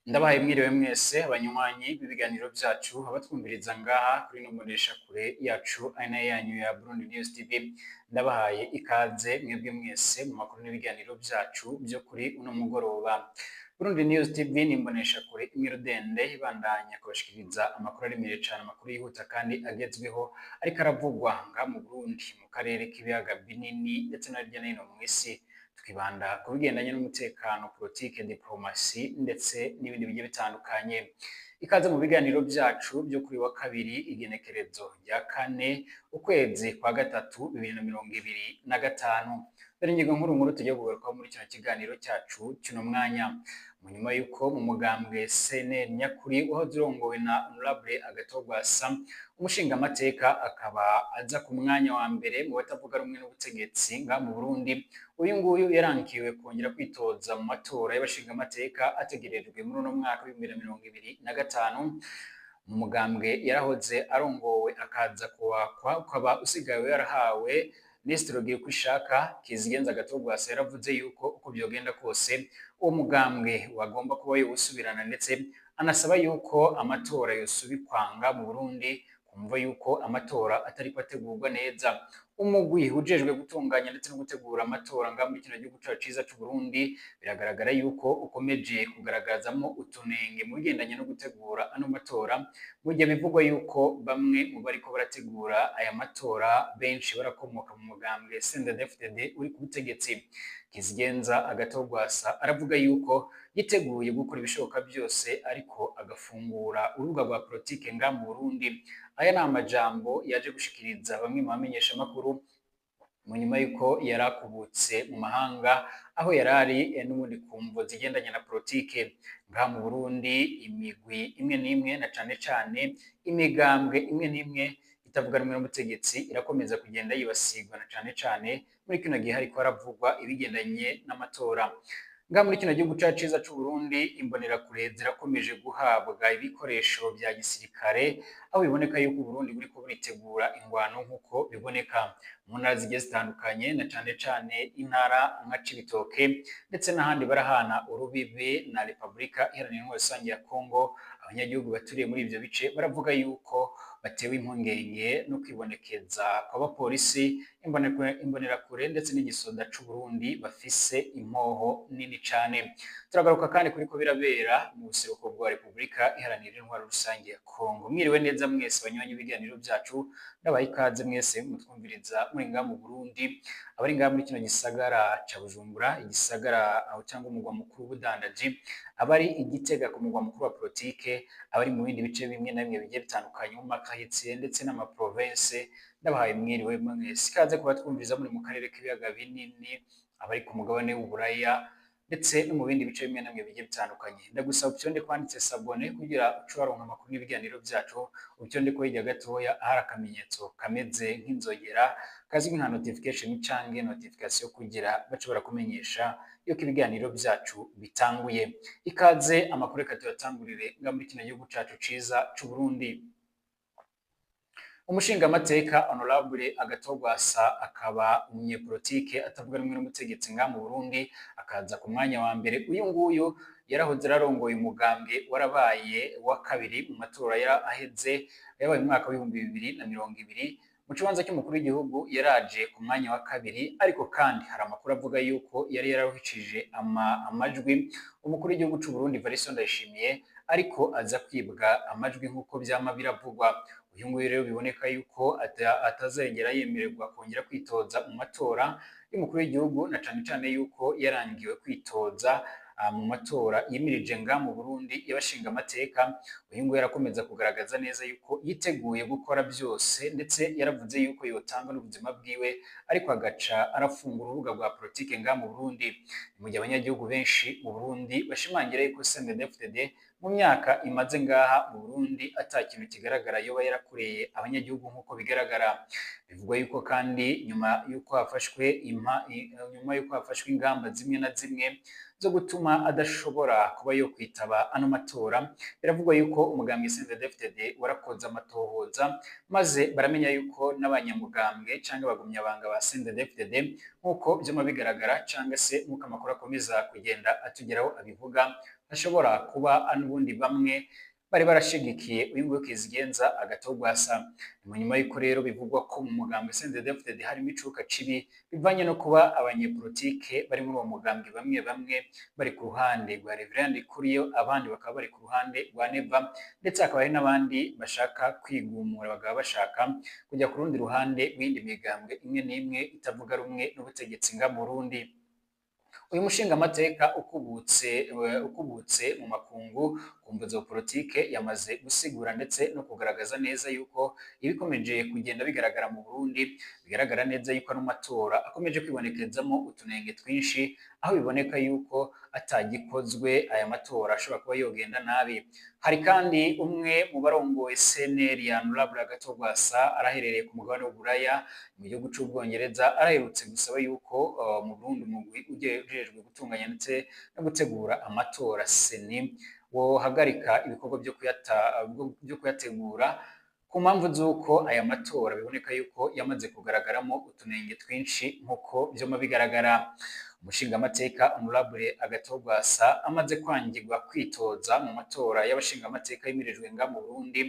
Ndabahaye mwiriwe mwese abanywanyi b'ibiganiro vyacu, abatwumviriza ngaha kuri ino mboneshakure yacu ari nayo yanyu ya Burundi News TV. Ndabahaye ikaze mwebwe mwese mu makuru n'ibiganiro vyacu vyo kuri uno mugoroba. Burundi News TV ni imboneshakure imwe rudende ibandanya kubashikiriza amakuru aremereye cane, amakuru yihuta kandi agezweho ariko aravugwa ngaha mu Burundi, mu karere k'ibiyaga binini ndetse no hirya no hino mw'isi. Twibanda ku bigendanye n'umutekano, politike, diplomasi ndetse n'ibindi bigiye bitandukanye. Ikaze mu biganiro vyacu vyo kuri wa kabiri, igenekerezo rya 4, ukwezi kwa 3, 2025. Dore ingingo nkuru nkuru tugiye kugarukaho muri kino kiganiro cyacu cy'uno mwanya. Mu nyuma y'uko mu mugambwe CNL nyakuri wahoze urongowe na Honorable Agathon Rwasa, umushingamateka akaba aza ku mwanya wa mbere mu batavuga rumwe n'ubutegetsi nga mu Burundi, uyu nguyu yarankiwe kongera kwitoza mu matora y'abashingamateka ategerejwe muri uno mwaka wa 2025. Mu mugambwe yarahoze arongowe akaza kuwakwa, ukaba usigaye yarahawe Nestor Girukishaka, Kizigenza Agathon Rwasa yaravuze yuko uko byogenda kose uwo mugambwe wagomba kuba yowusubirana, ndetse anasaba yuko amatora yosubikwanga mu Burundi, kumva yuko amatora atariko ategurwa neza. Umugwi ujejwe gutunganya ndetse no gutegura amatora ngaha muri kino gihugu cacu ciza c'u Burundi biragaragara yuko ukomeje kugaragazamo utunenge mu bigendanye no gutegura ano matora, mu gihe bivugwa yuko bamwe mu bariko barategura aya matora benshi barakomoka mu mugambwe CNDD-FDD uri ku butegetsi. Kizigenza Agathon Rwasa aravuga yuko yiteguye gukora ibishoboka byose ariko agafungura urubuga rwa politike ngaha mu Burundi. Aya ni amajambo yaje gushikiriza bamwe mu bamenyeshamakuru mu nyuma y'uko yari akubutse mu mahanga, aho yari ari n'ubundi ku mvo zigendanye na politike. Ngaha mu Burundi imigwi imwe n'imwe, na cane cane imigambwe imwe n'imwe itavuga rumwe n'ubutegetsi, irakomeza kugenda yibasirwa, na cane cane muri kino gihe hariko haravugwa ibigendanye n'amatora. Ngaha muri kino gihugu cacu ciza c'u Burundi imbonerakure zirakomeje guhabwa ibikoresho vya gisirikare, aho biboneka yuko Uburundi buriko buritegura ingwano, nk'uko biboneka mu ntara zigiye zitandukanye, na cane cane intara nka Cibitoke ndetse n'ahandi barahana urubibe na Repubulika Iharanira Intwaro Rusange ya Kongo. Abanyagihugu baturiye muri ivyo bice baravuga yuko batewe impungenge no kwibonekeza kw'abapolisi, imbonerakure ndetse n'igisoda c'u Burundi bafise impoho nini cane. Turagaruka kandi kuriko birabera mu buseruko bwa Repubulika Iharanira Intwaro Rusange ya Kongo. Mwiriwe neza mwese banywanyi b'ibiganiro vyacu, ndabaha ikaze mwese mutwumviriza muri ngaha mu Burundi, abari ngaha muri kino gisagara ca Bujumbura, igisagara aho cyangwa umugwa mukuru w'ubudandaji, abari i Gitega ku mugwa mukuru wa politike, abari mu bindi bice bimwe na bimwe bigiye bitandukanye mu makaritsiye ndetse n'amaprovense, ndabahaye mwiriwe mwese. Ikaze kuba twumviriza muri mu karere k'ibiyaga binini, abari ku mugabane w'Uburaya ndetse no mu bindi bice bimwe na bimwe bigiye bitandukanye. Ndagusaba uvyonde kwanditse "s'abonner" kugira uce waronka amakuru n'ibiganiro vyacu, uvyonde ko hirya gatoya ahari akamenyetso kameze nk'inzogera kazwi nka notification canke notification, kugira bace barakumenyesha yuko ibiganiro vyacu bitanguye. Ikaze, amakuru reka tuyatangurire nga muri kino gihugu cacu ciza c'u Burundi. Umushingamateka Honorable Agathon Rwasa, akaba umunyepolitike atavuga rumwe n'ubutegetsi ngaha mu Burundi, akaza ku mwanya wa mbere. Uyu nguyu yarahoze ararongoye umugambwe warabaye wa kabiri mu matora aheze yabaye mu mwaka wa 2020. Mu kibanza cy'umukuru w'igihugu yaraje ku mwanya wa kabiri, ariko kandi hari amakuru avuga yuko yari yararuhishije amajwi umukuru w'igihugu c'u Burundi Evariste Ndayishimiye, ariko aza kwibwa amajwi nk'uko vyama biravugwa. Uyu nguyu rero biboneka yuko atazengera yemererwa kongera kwitoza mu matora y'umukuru w'igihugu, na cane cane yuko yarangiwe kwitoza mu matora yimirije nga mu Burundi y'abashingamateka. Uyu nguyu arakomeza kugaragaza neza yuko yiteguye gukora byose, ndetse yaravuze yuko yotanga n'ubuzima bwiwe ariko agaca arafungura urubuga rwa politike nga mu Burundi. Mu gihe abanyagihugu benshi mu Burundi bashimangira yuko CNDD-FDD mu myaka imaze ngaha mu Burundi ata kintu kigaragara yoba yarakoreye abanyagihugu nk'uko bigaragara. Bivugwa yuko kandi nyuma yuko hafashwe ingamba zimwe na zimwe zo gutuma adashobora kuba yo kwitaba ano matora, biravugwa yuko umugambwe CNDD-FDD warakoze amatohoza maze baramenya yuko n'abanyamugambwe canke abagumyabanga ba CNDD-FDD, nk'uko vyama bigaragara canke se nk'uko amakuru akomeza kugenda atugeraho abivuga, hashobora kuba n'ubundi bamwe bari barashigikiye uyu nguyu Kizigenza Agathon Rwasa. Ni nyuma y'uko rero bivugwa ko mu mugambwe CNDD-FDD harimo icuka cibi bivanye no kuba abanyepolitike bari muri uwo mugambwe bamwe bamwe bari ku ruhande rwa Reverend Ndikuriyo, abandi bakaba bari ku ruhande rwa Neva, ndetse hakaba hari n'abandi bashaka kwigumura bakaba bashaka kujya ku rundi ruhande rw'iyindi migambwe imwe n'imwe itavuga rumwe n'ubutegetsi nga Burundi. Uyu mushingamateka ukubutse mu makungu ku mvo za politike yamaze gusigura ndetse no kugaragaza neza yuko ibikomeje kugenda bigaragara mu Burundi bigaragara neza yuko ano matora akomeje kwibonekezamo utunenge twinshi, aho biboneka yuko atagikozwe aya matora ashobora kuba yogenda nabi. Hari kandi umwe mu barongoye CNL ya Honorable Agathon Rwasa araherereye ku mugabane w'Uburaya mu gihugu c'Ubwongereza, araherutse gusaba yuko mu Burundi umugwi ujejwe gutunganya ndetse no gutegura amatora CENI wohagarika ibikorwa byo kuyategura ku mpamvu z'uko aya matora biboneka yuko yamaze kugaragaramo utunenge twinshi nk'uko vyoma bigaragara. Umushingamateka Honorable Agathon Rwasa amaze kwangirwa kwitoza mu matora y'abashingamateka yimirijwe nga mu Burundi,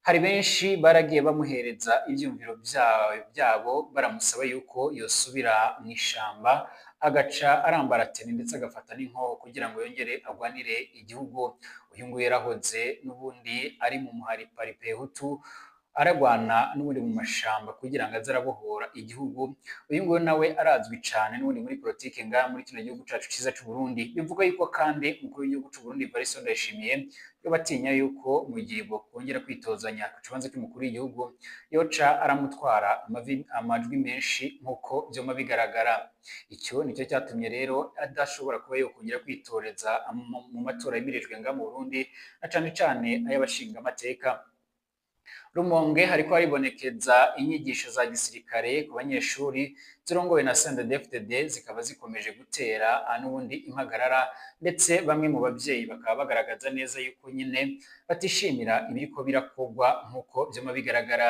hari benshi baragiye bamuhereza ivyumviro byabo baramusaba yuko yosubira mw'ishamba agaca arambara teni ndetse agafata n'inkoho kugira ngo yongere agwanire igihugu. Uyu nguyu yarahoze n'ubundi ari mu muhari Paripehutu, aragwana n'ubundi mu mashamba kugira ngo aze arabohora igihugu. Uyu nguyu nawe arazwi cane n'ubundi muri politike ngaha muri kino gihugu cacu ciza c'u Burundi. Bivuga yuko kandi umukuru w'igihugu c'u Burundi Evariste Ndayishimiye batinya yuko mu gihe bokongera kwitozanya ku kibanza cy'umukuru w'igihugu yoca aramutwara amajwi menshi nk'uko vyoma bigaragara. Icyo nicyo cyatumye rero adashobora kuba yokongera kwitoreza mu matora yimirijwe ngaha mu Burundi, na cane cane ay'abashingamateka. Rumonge hariko haribonekeza inyigisho za gisirikare ku banyeshuri zirongowe na CNDD-FDD, zikaba zikomeje gutera n'ubundi impagarara, ndetse bamwe mu bavyeyi bakaba bagaragaza neza yuko nyine batishimira ibiriko birakorwa nk'uko vyoma bigaragara.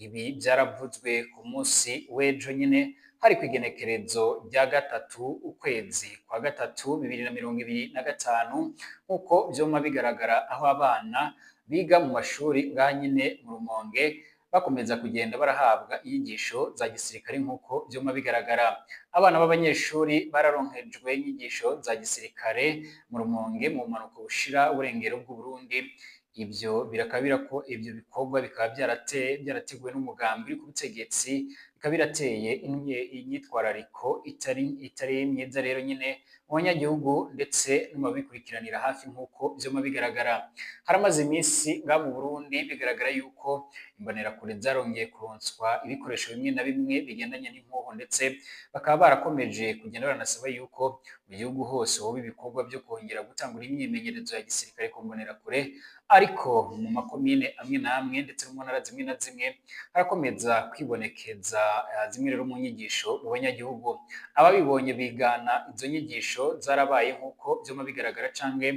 Ibi vyaravuzwe ku munsi w'ejo nyine, hari kw'igenekerezo rya 3 ukwezi kwa 3 2025, nk'uko vyoma bigaragara, aho abana biga mu mashuri ngaha nyine mu Rumonge bakomeza kugenda barahabwa inyigisho za gisirikare nk'uko vyoma bigaragara. Abana b'abanyeshuri bararonkejwe inyigisho za gisirikare mu Rumonge mu bumanuko bushira uburengero bw'Uburundi. Ivyo birakabira ko ivyo bikorwa bikaba byarateguwe n'umugambi uri ku butegetsi, bikaba birateye imyitwarariko itari myiza rero nyine mu banyagihugu ndetse no mu babikurikiranira hafi nk'uko vyoma bigaragara. Haramaze iminsi ngaha mu Burundi bigaragara yuko imbonerakure zarongeye kuronswa ibikoresho bimwe na bimwe bigendanye n'inkoho, ndetse bakaba barakomeje kugenda baranasaba yuko mu gihugu hose hoba ibikorwa byo kongera gutangura imyimenyerezo ya gisirikare ku mbonerakure, ariko mu makomine amwe n'amwe ndetse no mu ntara zimwe na zimwe harakomeza kwibonekeza zimwe rero mu nyigisho mu banyagihugu. Ababibonye bigana izo nyigisho zarabaye nk'uko vyoma bigaragara, canke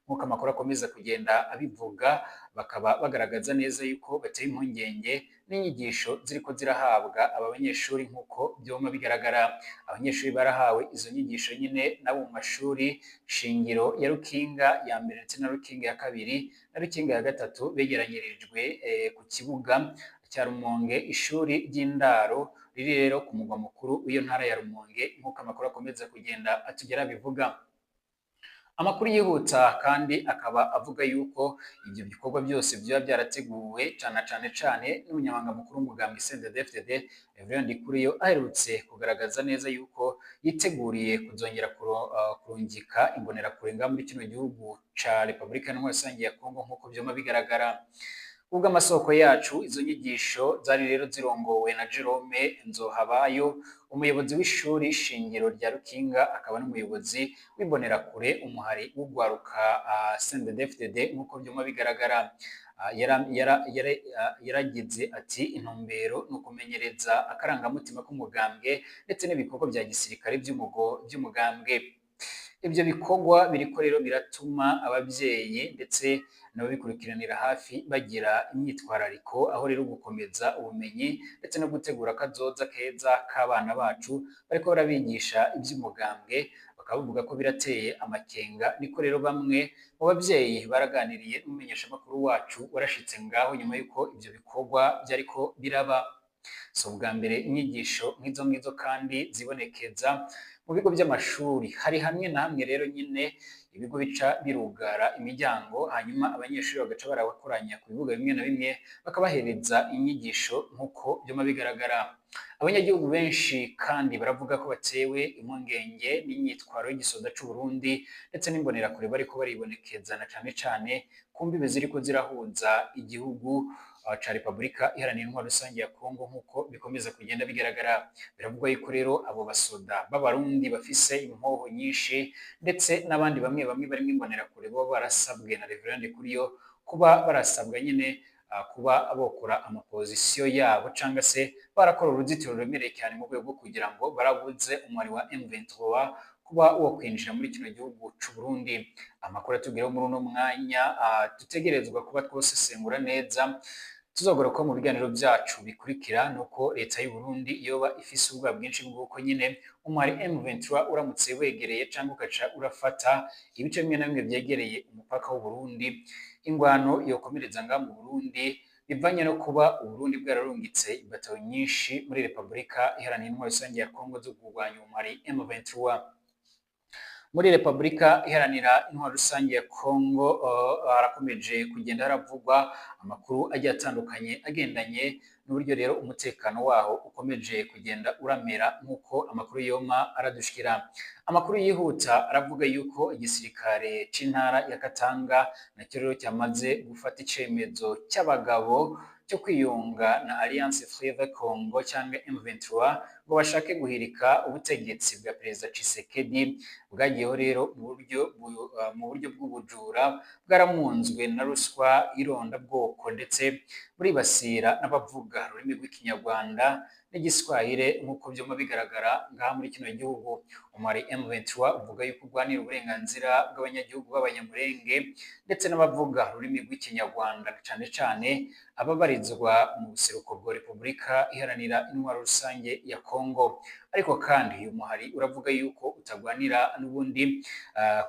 nk'uko amakuru akomeza kugenda abivuga, bakaba bagaragaza neza yuko bateye impungenge n'inyigisho ziriko zirahabwa aba banyeshuri nk'uko vyoma bigaragara. Abanyeshuri barahawe izo nyigisho nyine nabo mu mashuri shingiro ya Rukinga ya mbere ndetse na Rukinga ya kabiri na Rukinga ya gatatu, begeranyirijwe ku kibuga cya Rumonge, ishuri ry'indaro riri rero ku mugwa mukuru w'iyo ntara ya Rumonge, nk'uko amakuru akomeza kugenda atugera bivuga. Amakuru yihuta kandi akaba avuga yuko ibyo bikorwa byose byaba byarateguwe cane cane cane n'umunyamabanga mukuru w'umugambi CNDD-FDD Reverend Ndikuriyo, aherutse kugaragaza neza yuko yiteguriye kuzongera kurungika imbonerakure ngaha muri kino gihugu ca Repubulika Iharanira Rusange ya Kongo nk'uko vyoma bigaragara. Ubwo amasoko yacu, izo nyigisho zari rero zirongowe na Jerome Nzohabayo, umuyobozi w'ishuri shingiro rya Rukinga, akaba n'umuyobozi w'imbonerakure umuhari w'ugwaruka CNDD-FDD nk'uko vyuma bigaragara. Yaragize ati intumbero ni ukumenyereza akarangamutima k'umugambwe ndetse n'ibikorwa bya gisirikare by'umugambwe. Ibyo bikorwa biriko rero biratuma ababyeyi ndetse n'ababikurikiranira hafi bagira imyitwarariko, aho rero gukomeza ubumenyi ndetse no gutegura akazoza keza k'abana bacu bariko barabigisha iby'umugambwe, bakaba Bakaba bavuga ko birateye amakenga. Niko rero bamwe mu bavyeyi baraganiriye n'umumenyeshamakuru wacu warashitse ngaho nyuma y'uko ivyo bikorwa vyariko biraba. Si ubwa mbere inyigisho nk'izo ngizo kandi zibonekeza mu bigo by'amashuri. Hari hamwe na hamwe rero nyine ibigo bica birugara imiryango, hanyuma abanyeshuri bagaca barabakoranya ku bibuga bimwe na bimwe bakabahereza inyigisho nk'uko byuma bigaragara. Abanyagihugu benshi kandi baravuga ko batewe impungenge n'imyitwaro y'igisoda c'u Burundi ndetse n'imbonerakure bariko baribonekeza, na cane cane ku mbibe ziriko zirahuza igihugu ca Repubulika Iharanira Intwaro Rusange ya Kongo nk'uko bikomeza kugenda bigaragara. Biravugwa yuko rero abo basoda b'Abarundi bafise impoho nyinshi ndetse n'abandi bamwe bamwe barimwo imbonerakure boba barasabwe na Reverend Kuriyo kuba barasabwa nyine kuba bokora amapozisiyo yabo cangwa se barakora uruzitiro ruremereye cyane mu rwego rwo kugira ngo barabuze umwari wa M23 kuba wo kwinjira muri kino gihugu c'u Burundi. Amakuru atugeraho muri uno mwanya dutegerezwa kuba twosesengura neza, tuzogora ko mu biganiro byacu bikurikira, nuko leta y'u Burundi yoba ifise ubwoba bwinshi bw'uko nyine umwari M23 uramutse wegereye cyangwa ugaca urafata ibice bimwe na bimwe byegereye umupaka w'u Burundi, ingwano yokomereza ngaha mu Burundi, bivanye no kuba Uburundi bwararungitse ibato nyinshi muri Repubulika Iharanira Intwaro Rusange ya Kongo zo kurwanya umwari M23. Muri Repubulika Iharanira Intwaro Rusange ya Kongo harakomeje kugenda haravugwa amakuru agiye atandukanye agendanye n'uburyo rero umutekano waho ukomeje kugenda uramera nk'uko amakuru yoma aradushikira. Amakuru yihuta aravuga yuko igisirikare c'intara ya Katanga nacyo rero cyamaze gufata icemezo cy'abagabo cyo kwiyunga na Alliance Fleuve Congo cyangwa M23 ngo bashake guhirika ubutegetsi bwa Perezida Tshisekedi bwagiyeho rero mu buryo bw'ubujura, bwaramunzwe na ruswa, irondabwoko, ndetse buribasira n'abavuga ururimi rw'Ikinyarwanda n'iGiswahili nk'uko byuma bigaragara ngaha muri kino gihugu. Umwari M23 uvuga yuko urwanira uburenganzira bw'abanyagihugu b'Abanyamurenge ndetse n'abavuga ururimi rw'Ikinyarwanda, cane cane ababarizwa mu buseruko bwa Repubulika Iharanira Intwaro Rusange ya Kongo. Ariko kandi uyu muhari uravuga yuko utagwanira n'ubundi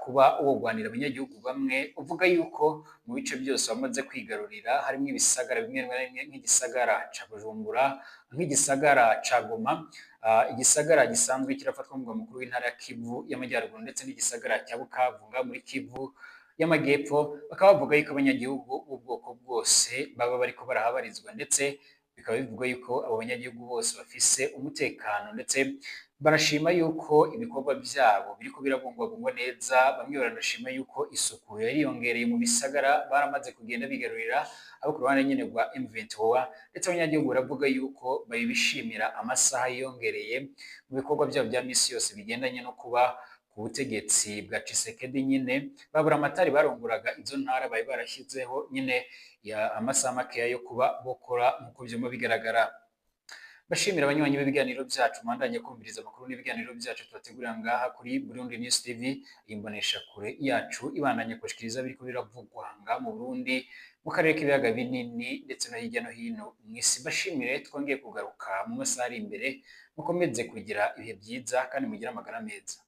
kuba wogwanira abanyagihugu bamwe, uvuga yuko mu bice byose wamaze kwigarurira harimo ibisagara bimwe na bimwe nk'igisagara ca Bujumbura, nk'igisagara ca Goma, igisagara gisanzwe kirafatwa nk'umurwa mukuru w'intara ya Kivu y'Amajyaruguru, ndetse n'igisagara cya Bukavu ngaha muri Kivu y'Amajyepfo. Bakaba bavuga yuko abanyagihugu b'ubwoko bwose baba bariko barahabarizwa, ndetse bikaba bivugwa yuko abo banyagihugu bose bafise umutekano, ndetse barashima yuko ibikorwa byabo biriko birabungwabungwa neza. Bamwe baranashima yuko isuku yariyongereye mu bisagara baramaze kugenda bigarurira abo ku ruhande nyine rwa M23, ndetse abanyagihugu baravuga yuko babishimira amasaha yiyongereye mu bikorwa byabo bya misi yose bigendanye no kuba ku butegetsi bwa Tshisekedi nyine babura amatari baronguraga izo ntara bari barashyizeho nyine ya amasaha makeya yo kuba bokora nk'uko vyuma bigaragara. Bashimira abanywanyi b'ibiganiro byacu mwandanye kumviriza amakuru n'ibiganiro byacu tubategurira ngaha kuri Burundi News TV, imbonesha kure yacu ibandanye kushikiriza biriko biravugwa ngaha mu Burundi, mu karere k'ibiyaga binini, ndetse no hirya no hino mw'isi. Bashimire, twongeye kugaruka mu masaha ari imbere. Mukomeze kugira ibihe byiza kandi mugire amagara meza.